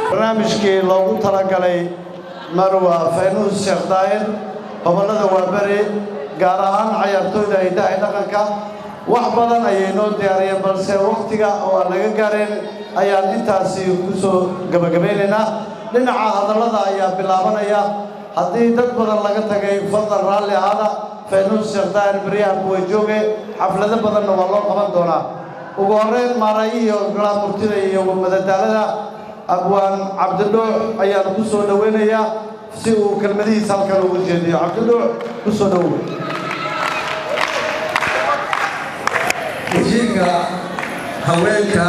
Barnaamijkii loogu talagalay Marwa Faynuus Sheekh Daahir, gobollada Waaberi, gaar ahaan cayaartooyda hidaha dhaqanka, wax badan ayay noo diyaariyeen, balse wakhtiga oo aan laga gaareen ayaan intaasi ku soo gebagabaynaynaa. Dhinaca hadallada ayaa bilaabanaya. Haddii dad badan laga tagay, fadlan raalli ahaada. Faynuus Sheekh Daahir baryahan kuwa jooge, xaflado badanna waa loo qaban doonaa. Ugu horreyn, maarayihii ogolaa murtida iyo madadaalada, Abwaan Cabdidhuux, ayaan ku soo dhoweynayaa si uu kelmadihiisa halkan ugu jeediyo. Cabdidhuux, ku soo dhowow. Wasiirka haweenka,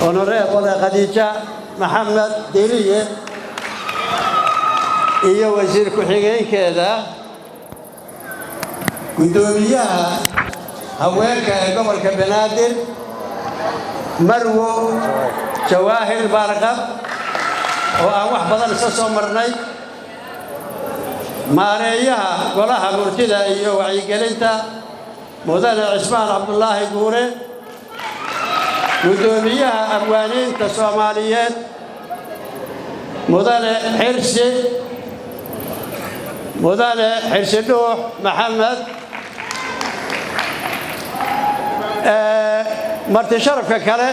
Honorable Khadiija Maxamed Diriye, iyo wasiir ku-xigeenkeeda, guddoomiyaha haweenka ee gobolka Banaadir, Marwo Jawaahir Baarqab, oo aan wax badan isla soo marnay, maareeyaha golaha murtida iyo wacyigelinta, Mudane Cismaan Cabdulaahi Guure, guddoomiyaha abwaaniinta Soomaaliyeed, Mudane Xirsi, Mudane Xirsi Dhuux Maxamed, marti sharafka kale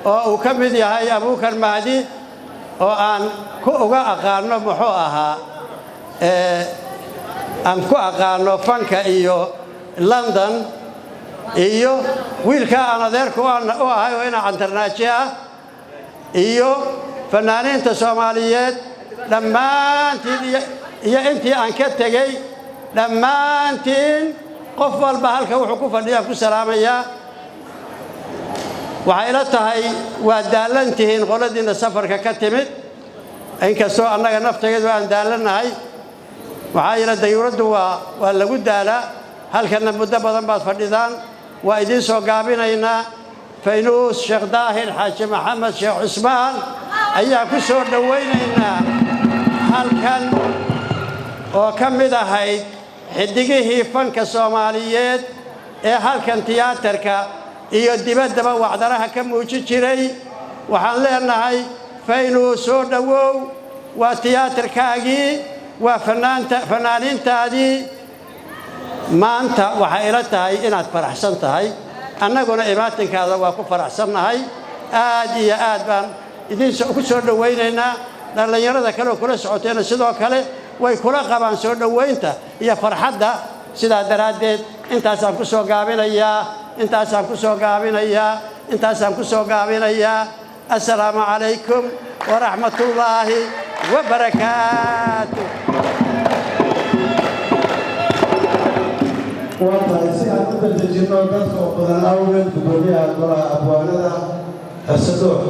oo uu ka mid yahay Abuukar Mahdi, oo aan ku uga aqaano, muxuu ahaa, aan ku aqaano fanka iyo London, iyo wiilkaa aan adeerka u ahay oo ina Cantarnaaji ah, iyo fanaaniinta Soomaaliyeed dhammaantiin, iyo intii aan ka tegey dhammaantiin, qof walba halka wuxuu ku fadhiyaan ku salaamayaa. Waxay ila tahay waa daallan tihiin qoladiinna safarka ka timid, inkastoo annaga naftageedu aan daallannahay. Maxaa yeele, dayuuraddu waa lagu daalaa, halkanna muddo badan baad fadhidaan. Waa idiin soo gaabinaynaa. Faynuus Sheekh Daahir Xaaji Maxamed Sheekh Cusmaan ayaa ku soo dhowaynaynaa halkan, oo ka mid ahayd xiddigihii fanka Soomaaliyeed ee halkan tiyaatarka iyo dibaddaba wacdaraha ka muujin jiray. Waxaan leenahay, Faynuus, soo dhowow. Waa tiyaatarkaagii, waa fanaanta fanaaniintaadii. Maanta waxay ila tahay inaad faraxsan tahay, annaguna imaatinkaada waa ku faraxsannahay. Aad iyo aad baan idin ku soo dhowaynaynaa. Dhallinyarada kale oo kula socotayna sidoo kale way kula qabaan soo dhowaynta iyo farxadda. Sidaa daraaddeed intaasaan ku soo gaabinayaa, intaasaan ku soo gaabinayaa, intaasaan ku soo gaabinayaa. Assalaamu calaykum waraxmatullaahi wabarakaatu. Waa tahay, si aan u dadejinno dadka oo badan awgeed, guddoomiyaha golaha abwaanada, Xirsi Dhuux.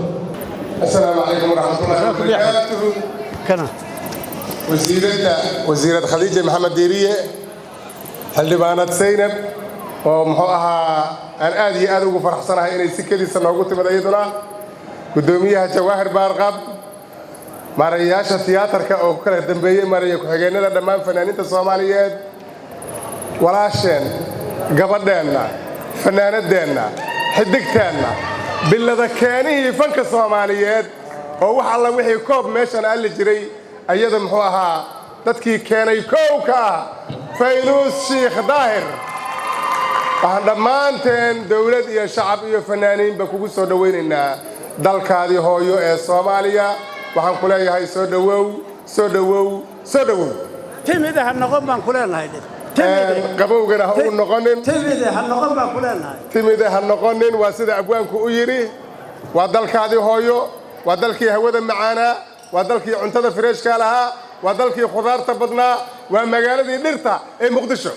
Asalaamu calaykum waraxmatullahi wabarakaatuhu. Kana. Wasiiradda, Wasiirad Khadiija Maxamed Diiriye, Xildhibaanad Saynab, oo muxuu ahaa, aan aad iyo aad ugu faraxsanahay inay si keliisa noogu timid iyaduna, guddoomiyaha Jawaahir Baarqab, maarayaasha tiyaatarka oo ku kala dambeeyey, maaraya ku-xigeenada, dhammaan fanaaniinta Soomaaliyeed, walaasheen, gabadheenna, fanaanadeenna, xidigteenna, billada keenihii fanka Soomaaliyeed, oo wax alla wixii koob meeshan alli jiray ayada, muxuu ahaa, dadkii keenay kow ka ah, Faynuus Shiikh Daahir, waxaan dhammaanteen dawlad iyo shacab iyo fanaaniinba kugu soo dhowaynaynaa dalkaadii hooyo ee Soomaaliya. Waxaan ku leeyahay, soo dhowow, soo dhowow, soo dhowow. Timide ha noqon baan ku leenahay. Timide. Qabowgana ha u noqonin. Timide ha noqon baan ku leenahay. Timide ha noqonin. Waa sida abwaanku u yidhi: waa dalkaadii hooyo, waa dalkii hawada macaanaa, waa dalkii cuntada fresh-ka lahaa, waa dalkii khudaarta badnaa, waa magaaladii dhirta ee Muqdisho.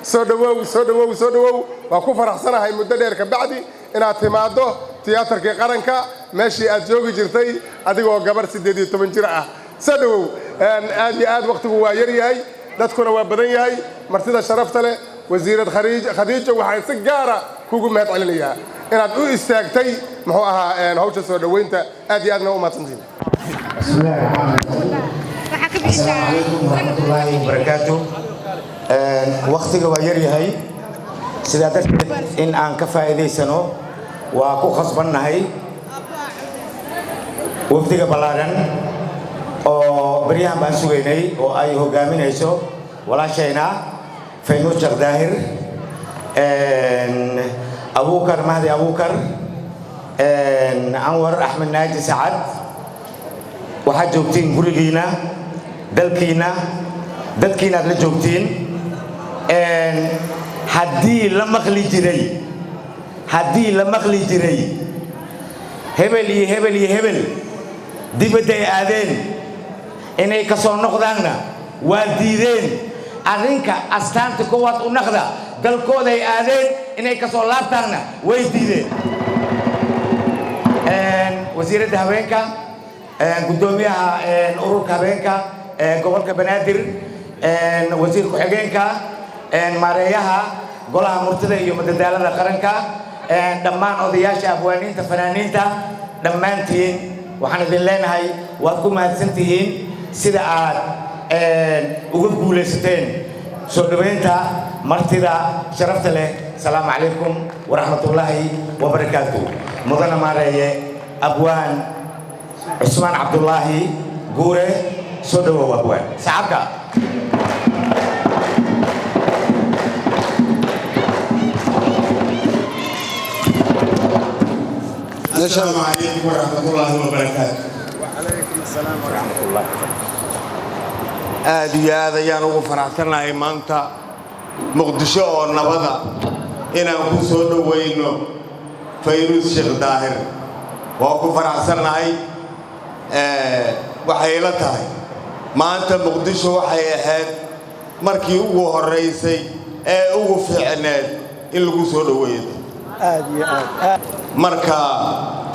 Soo dhowow, soo dhowow, soo dhowow. Waa ku faraxsanahay muddo dheer ka bacdi inaad timaaddo tiyaatarkii qaranka, meeshii aad joogi jirtay adigoo gabar 18 jir ah. Soo dhowow aad iyo aad. Wakhtigu waa yar yahay, dadkuna waa badan yahay. Martida sharafta leh, Wasiirad Khadiijo, waxaan si gaara kugu mahad celinayaa. Inaad u istaagtay muxuu ahaa hawsha soo dhoweynta, aad iyo aadna u mahadsantihin. بسم الله الرحمن الرحيم. السلام عليكم ورحمة الله وبركاته. Waqtiga waa yar yahay, sidaa darteed in aan ka faa'iidaysano waa ku khasbannahay. Wafdiga ballaaran oo beryahan baan sugaynay oo ay hogaaminayso walaashayna Faynuus Sheekh Daahir, Abuukar Mahdi Abuukar, Anwar Axmed Naaji Sacad, waxaad joogtiin gurigiina, dalkiina, dadkiina aad la joogtiin. Haddii la maqli jiray, haddii la maqli jiray hebel iyo hebel iyo hebel dibadda ay aadeen, inay ka soo noqdaanna waa diideen, arrinka astaanta koowaad u naqda dalkooda ay aadeen, inay ka soo laabtaanna way diideen. Wasiiradda haweenka, guddoomiyaha ururka haweenka gobolka Banaadir, wasiir ku-xigeenka, maareeyaha golaha murtida iyo madadaalada qaranka, dhammaan odayaasha, abwaaniinta, fanaaniinta, dhammaantiin waxaan idin leenahay waad ku mahadsan tihiin sida aad uga guulaysateen soo dhoweynta martida sharafta leh. Asalaamu calaykum waraxmatullaahi wabarakaatu. Mudana maareeye, abwaan Cusmaan Cabdullaahi Guure, soo dhowow abwaan sacabka. السلام عليكم ورحمة الله وبركاته. وعليكم السلام ورحمة الله. Aad iyo aad ayaan ugu faraxsanahay maanta Muqdisho oo nabada inaan ku soo dhowayno Fayruus Sheekh Daahir. Waa ku faraxsannahay. Waxay ila tahay maanta Muqdisho waxay ahayd markii ugu horraysay ee ugu fiicneed in lagu soo dhoweeyo. Aad iyo aad. Marka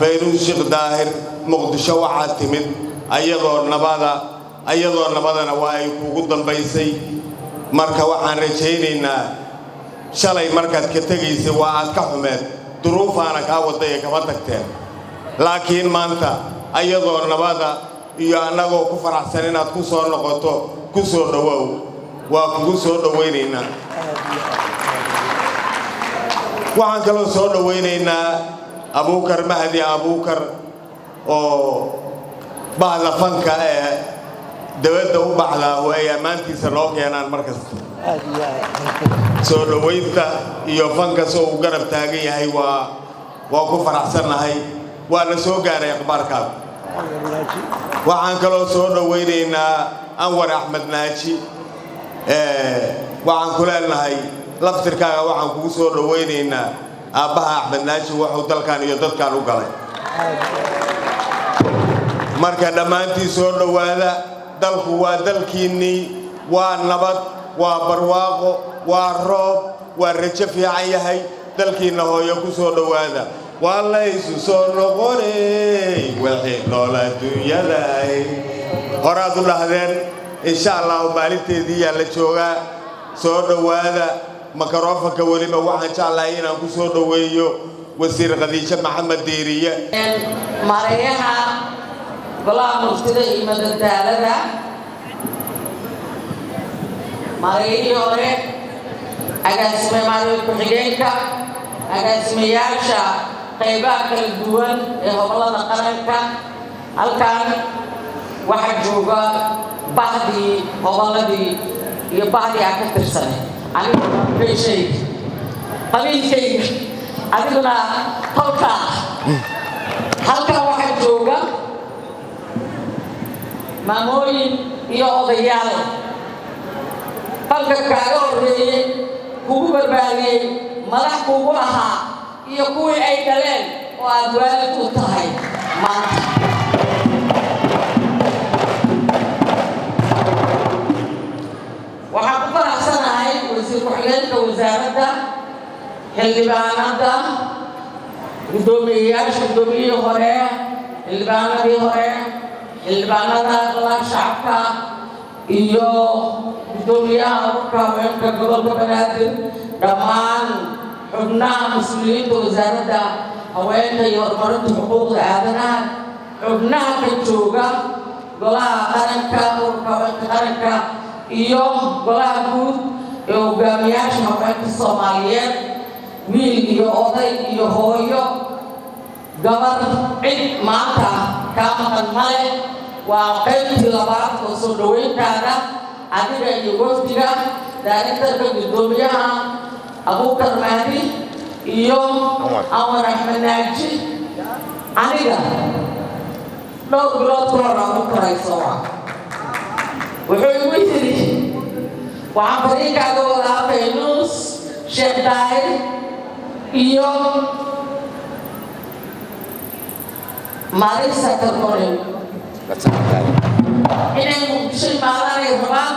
Fayruus Sheekh Daahir, Muqdisho waxaa timid ayadoo nabada, ayadoo nabadana waa ay kugu dambaysay. Marka waxaan rajaynaynaa, shalay markaad ka tegaysay waa aad ka xumeed, duruufaana kaa wadday ee kama tagteen, laakiin maanta ayadoo nabada iyo annagoo ku faraxsan inaad ku soo noqoto, ku soo dhowow, waa kugu soo dhowaynaynaa. Waxaan kaloo soo dhowaynaynaa Abuukar Mahdi Abuukar oo bahda fanka ee dabadda u baxdaa oo ay ammaantiisa noo keenaan mar kasta. Aad iyo aad. Soo dhowaynta iyo fanka soo uu garab taagan yahay waa ku faraxsannahay, waa la soo gaaray akhbaarkaada. Waxaan kaloo soo dhowaynaynaa Anwar Axmed Naaji. Waxaan ku leenahay laftirkaaga waxaan kugu soo dhowaynaynaa aabbaha Axmed Naaji wuxuu dalkan iyo dadkan u galay. Marka dhammaantii soo dhowaada, dalku waa dalkiinnii, waa nabad, waa barwaaqo, waa roob, waa rajo fiican yahay. Dalkiinna hooyo ku soo dhowaada. Waa laysu soo noqoney wixii nool adduunyaday horaad u dhahdeen. Insha Allahu maalinteedii yaa la joogaa. Soo dhowaada. Makarofanka weliba waxaan jeclahay inaan ku soo dhoweeyo wasiir Khadiijo Maxamed Diiriye. Maareeyaha golaha murtida iyo madadaalada, maareeyihii hore, agaasime, maareeye ku-xigeenka, agaasimayaasha qaybaha kala duwan ee hobolada qaranka, halkan waxaa jooga bahdii hobolladii iyo bahdii aan ka tirsanay, aniguna beeshayga, qabiilkayga, adiguna tolkaa. Halkan waxaa jooga maamooyin iyo odayaal fanka kaaga horreeyey, kugu barbaariyey, madax kugu ahaa, iyo kuwii ay dhaleen oo aad waalid u tahay maanta. Waxaan ku faraxsanahay wasiir ku-xigeenka wasaaradda, xildhibaanada, guddoomiyeyaasha, guddoomiyihii hore, xildhibaanadii hore, xildhibaanada golaha shacabka iyo guddoomiyaha ururka haweenka gobolka Banaadir, dhammaan Xubnaha mas-uuliyiinta Wasaaradda Haweenka iyo Horumarinta Xuquuqda Aadanaha, xubnaha ka jooga Golaha Qaranka, Ururka Haweenka Qaranka iyo Golaha Guud ee Hogaamiyaasha Haweenka Soomaaliyeed, wiil iyo oday iyo hooyo, gabar, cid maanta kaa maqan male. Waa qaybtii labaad oo soo dhoweyntaada adiga iyo wafdiga directorka, guddoomiyaha Abuukar Mahdi iyo Anwar Axmed Naaji. Aniga dhowr bilood ka hor Abuukar ay soo wac, wuxuu igu yidhi: "Waxaan fariinkaaga wadaa Faynuus Sheekh Daahir iyo Marisa Karmore inay Muqdisho imaadaan ay rabaan.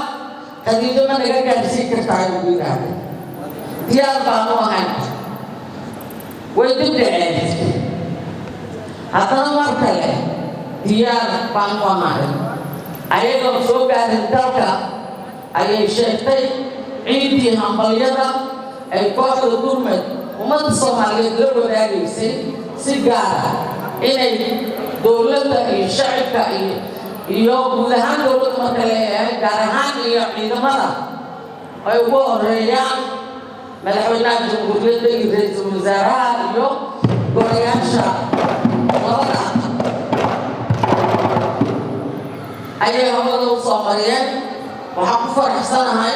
Khadiijo, ma naga gaarsiin kartaa?" Ugu yidhaahda, "Diyaar baanu ahayn." Way dib dhaceen. Haddana mar kale diyaar baanu ahay. Ayagoo soo gaarin dalka ayay sheegtay ciiddii hambalyada ay kooxda Gurmed ummadda Soomaaliyeed la wadaagaysay, si gaara inay dowladda iyo shacibka iyo guud ahaan dowladda marka leeyahay, gaar ahaan iyo ciidamada ay ugu horeeyaan madaxweynaha jamhuuriyadda iyo ra-iisul wasaaraha iyo golayaasha labada aqal ayay hawada u soo mariyeen. Waxaan ku faraxsanahay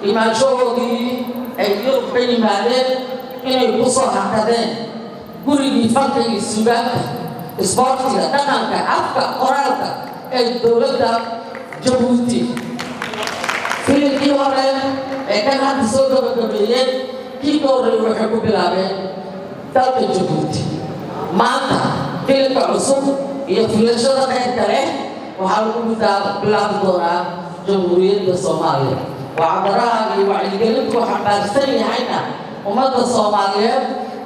imaanshahoodii ay Yurub ka yimaadeen inay ku soo hakadeen gurigii fanka iyo sugaanta, isboortiga, dhaqanka, afka, qoraalka ee dowladda Jabuuti. Filimkii hore ee kan hadda soo gabagabeeyeen, kii ka horreeyey, waxay ku bilaabeen dalka Jabuuti. Maanta filimka cusub iyo filashada khayrka leh waxaa lagu bilaabi doonaa Jamhuuriyadda Soomaaliya. Wacdaraha iyo wacyigelintu xambaarsan yahayna ummadda Soomaaliyeed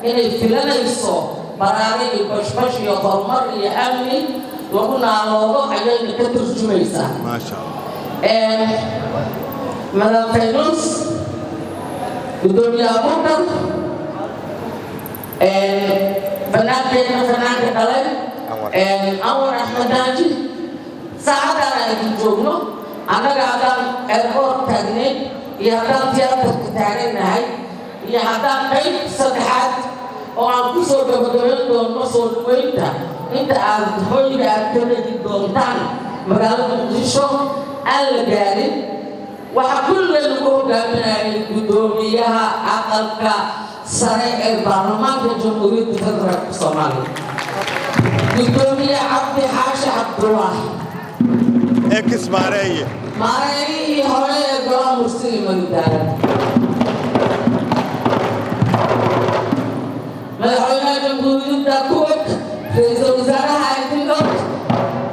inay filanayso baraare iyo bashbash iyo horumar iyo amni lagu naaloodo ayayna ka turjumaysaa. Madam Faynus, Gudoomiye Abuukar, fanaankeenna, fanaanka dhale Anwar Axmed Naaji, saacadaan aan idin joogno annaga, haddaan airport taagnayn iyo haddaan tiyaatarka taagannahay iyo haddaan qayb saddexaad oo aan ku soo gabagabayn doonno soo dhaweynta inta aad hoyga aad ka degi doontaan magaalada Muqdisho aan la gaarin, waxaa kulliga lagu hogaaminayay guddoomiyaha Aqalka Sare ee Baarlamaanka Jamhuuriyadda Federaalka Soomaaliya, Gudoomiye Cabdi Xaashi Cabdulaahi. Ex maareeye. Maareeyihii hore ee Golaha Mursili Madadaalo, madaxweynaha jamhuuriyadda kuwag, ra-iisul wasaaraha idin og,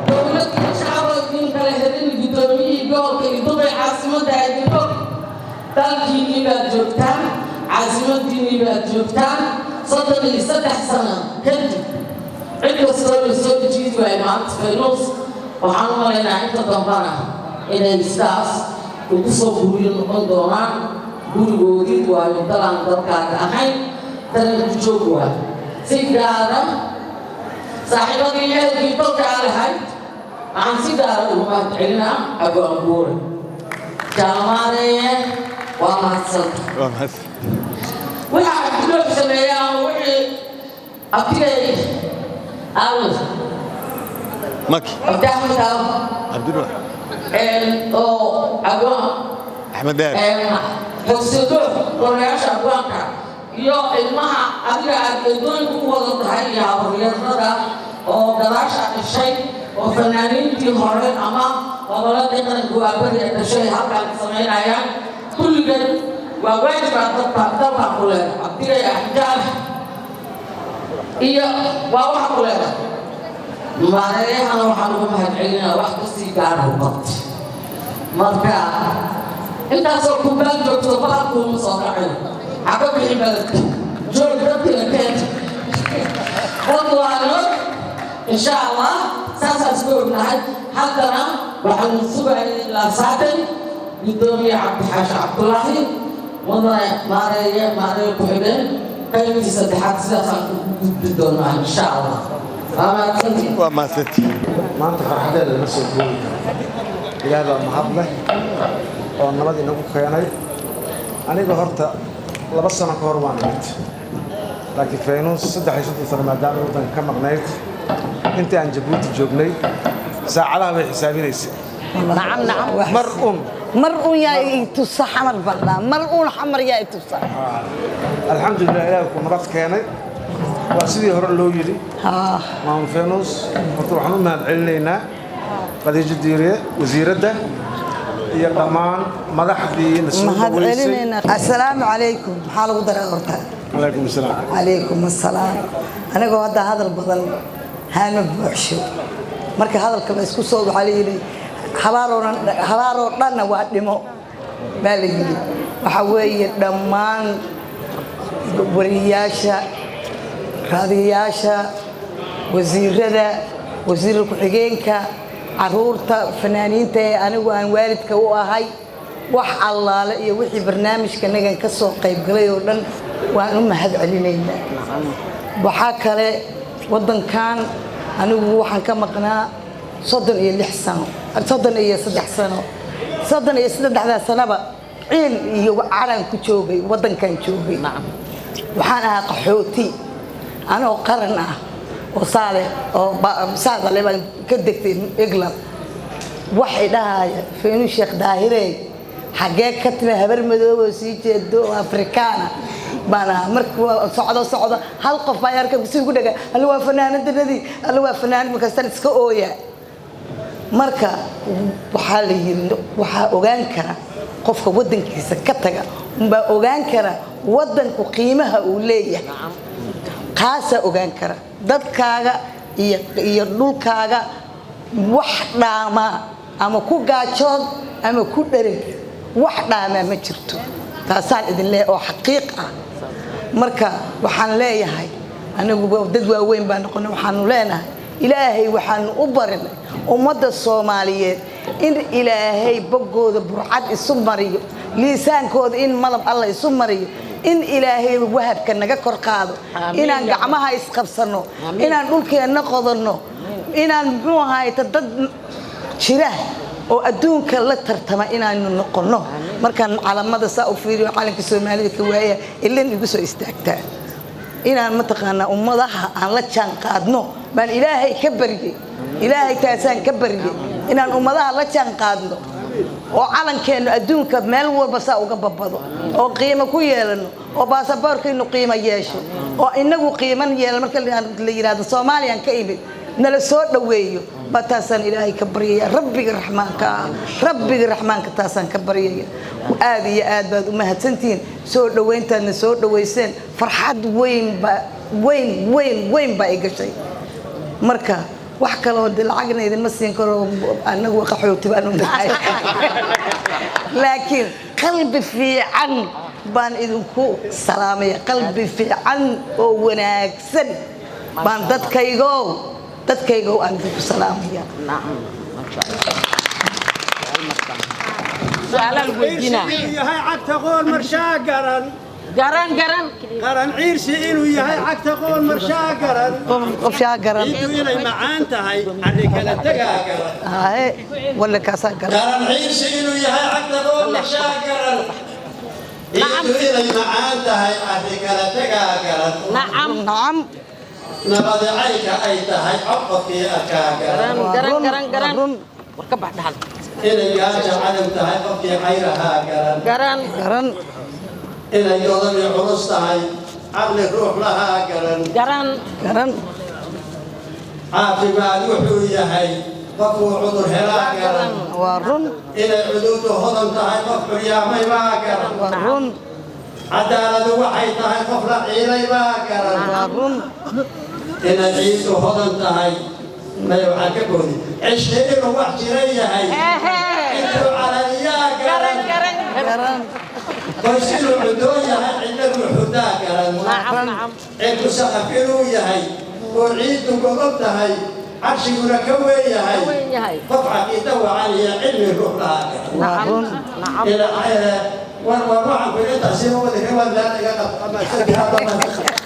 dowladda iyo shacabka idin kala helin, guddoomiyihii gobolka iyo duqay caasimadda idin og. Dalkiinnii baad joogtaan, caasimadiinnii baad joogtaan. 33 sano kadib cid kastoo la soo jiidi waayo, maanta Faynuus waxaan u malaynaa inta dambana inay sidaas ugu soo guryo noqon doonaan gurigoodii, waayo dalaan dalkaaga ahayn daran ku joog waayo. Si gaara saaxiibadii ehelkii dalka aa lahayd waxaan si gaara ugu mahad celinaa Abwaanguure Jaalmaareeye. Waa mahadsanta. Waxaa Cabdiloox sameeya ama wixii abtigay aawe Maki. Abdi Axmed aawe. Cabdinuux. Oo abwaan Axmed Dheer. Xogsido golayaasha abwaanka iyo ilmaha adiga aad eedooyinka u wada tahay iyo habaryarada oo gadaasha dhashay oo fanaaniintii hore ama goboladii qaranka waabari dhashay halkaan samaynayaan, kulligan waa waajibaa dalka dalkaan ku leedahay. Abdigay Axjaal iyo waa waxa ku leedahay. Maareeyahana waxaan ugu mahad celinaa wax kasii gaara qabtay. Marka intaasoo kubaan joogto bahalkuuma soo dhacayo, haka bixin baledka joog, dadkina keen, dalku waa nabad, insha Allah. Saasaan isku ognahay. Haddana waxaanu sugayay ilaa saakay Gudoomiye Cabdixaashi Cabdulaahi. Mudane Maareeye, Maareeye ku-xigeen, qaybtii saddexaad sidaasaan ku gudbi doonaa, insha Allah. Waa mahadsantihiin. Waa mahadsantihiin. Maanta farxadeeda lama soo koobi karo. Ilaah baa mahad leh oo nabad inagu keenay. Aniga horta 2 sano ka hor waan imid, laakiin Faynuus 33 sano maadaama waddanka ka maqnayd, intii aan Jabuuti joognay saacadaha bay xisaabinaysay. نعم نعم. Mar un mar un yaa i tusa Xamar baldhaa, mar un Xamar yaa i tusa. Alxamdulilah, Ilaah ku nabad keenay. Waa sidii hore loo yidhi, maamul Faynuus, horta waxaan u mahad celinaynaa Khadiijo Diiriye, wasiiradda, iyo dhammaan madaxdii na soo Mahad dhaweysay. celinaynaa. Assalaamu calaykum. Maxaa lagu daraa horta? Calaykum asalaam. Calaykum assalaam. Anigoo hadda hadal badan haama buuxsho. Marka hadalka la isku soo, waxaa la yidhi habaaroo dhanna waa dhimo baa la yidhi. Waxaa weeye dhammaan wariyaasha, raadiyayaasha, wasiirada, wasiir ku-xigeenka, caruurta fanaaniinta ee anigu aan waalidka u ahay, wax allaale iyo wixii barnaamijka nagan ka soo qaybgalay oo dhan waan u mahad celinaynaa. Waxaa kale, waddankan anigu waxaan ka maqnaa 36 sano, 33 sano. 33-daa sanoba ciil iyo calan ku joogay waddankan joogay. Waxaan ahaa qaxooti anoo qaran ah oo saale oo saadale baan ka degtay England. Waxay dhahaya, "Faynuus Sheekh Daahirey, xaggee ka timi?" Habar madoobo sii jeedo oo Afrikaana baan ahaa. Marka socdo socdo, hal qof baa arka si ugu dhaga, "Alla, waa fanaanadanadii, alla, waa fanaanad." Markaastaan iska ooya. Marka waxaa la yiri, waxaa ogaan kara qofka waddankiisa ka taga unbaa ogaan kara waddanku qiimaha uu leeyahay. Kaasaa ogaan kara dadkaaga iyo dhulkaaga wax dhaamaa, ama ku gaajood ama ku dhereg, wax dhaamaa ma jirto. Taasaan idin leeyahay oo xaqiiq ah. Marka waxaan leeyahay, anigu dad waaweyn baa noqonay, waxaanu leenahay Ilaahay waxaanu u barinay ummadda Soomaaliyeed in Ilaahay boggooda burcad isu mariyo, liisaankooda in malab Alla isu mariyo, in Ilaahay wahabka naga kor qaado, inaan gacmaha isqabsanno, inaan dhulkeenna qodanno, inaan muxuu ahayta dad jira oo adduunka la tartama inaanu noqonno. Markaan calamada saa u fiiriyo, calanka Soomaalida ka waaya, ilan igu soo istaagtaa inaan mataqaanaa ummadaha aan la jaan qaadno baan Ilaahay ka baryay. Ilaahay taasaan ka baryay, inaan ummadaha la jaan qaadno oo calankeennu adduunka meel walba saa uga babado oo qiimo ku yeelano oo baasaboorkaynu qiimo yeesho oo inagu qiiman yeelan. Marka la yidhaahdo Soomaaliyaan ka imid, nala soo dhoweeyo. Baa taasaan Ilaahay ka baryaya, Rabbiga Raxmaanka ah. Rabbiga Raxmaanka taasaan ka baryaya. Aad iyo aad baad u mahadsantihiin soo dhoweyntaadna soo dhoweyseen. Farxad weyn baa, weyn weyn weyn baa i gashay. Marka wax kaloo de lacagna idinma siin karo, anagu qaxooti baanu nahay, laakiin qalbi fiican baan idinku salaamaya. Qalbi fiican oo wanaagsan baan dadkaygow aan idinku salaamaya. Inuu yahay cagta qoon marshaa garan. Garan garan. Qaran ciirsi inuu yahay cagta qoon marshaa garan. Qofshaa garan. Ciiddu inay macaan tahay carri kala tegaa garan. Haye, walla kaasaa garan. Qaran ciirsi inuu yahay cagta qoon marshaa garan. Ciiddu inay macaan tahay carri kala tegaa garan. Nacam. Nacam. Nabadi caynka ay tahay codqofkii arkaa garan. Garan garan garan. War ka bax dhaxal. Inay gaaja cadow tahay qofkii cayrahaa garan. Garan. Garan. Inay godobi culus tahay caqli ruux lahaa garan. Garan. Garan. Caafimaad wuxuu yahay qofkuu cudur helaa garan. Waa run. Inay cududu hodan tahay qof curyaamay baa garan. Waa run. Cadaaladu waxay tahay qof la ciilay baa garan. Waa run. Inay ciidu hodan tahay maya waxaan ka boodi cishqi inuu wax jira yahay intuu calaliyaa garan. Garan. Qoys inuu cudoon yahay cidla ruuxudaa garan. Cirku saqaf inuu yahay oo ciiddu godob tahay, carshiguna ka weyn yahay qof caqiida wacan iyo cilmi ruux lahaa garan. Waa run. War war, waxaan ku intaasi ma wadi karin, waan daan iga qab ama.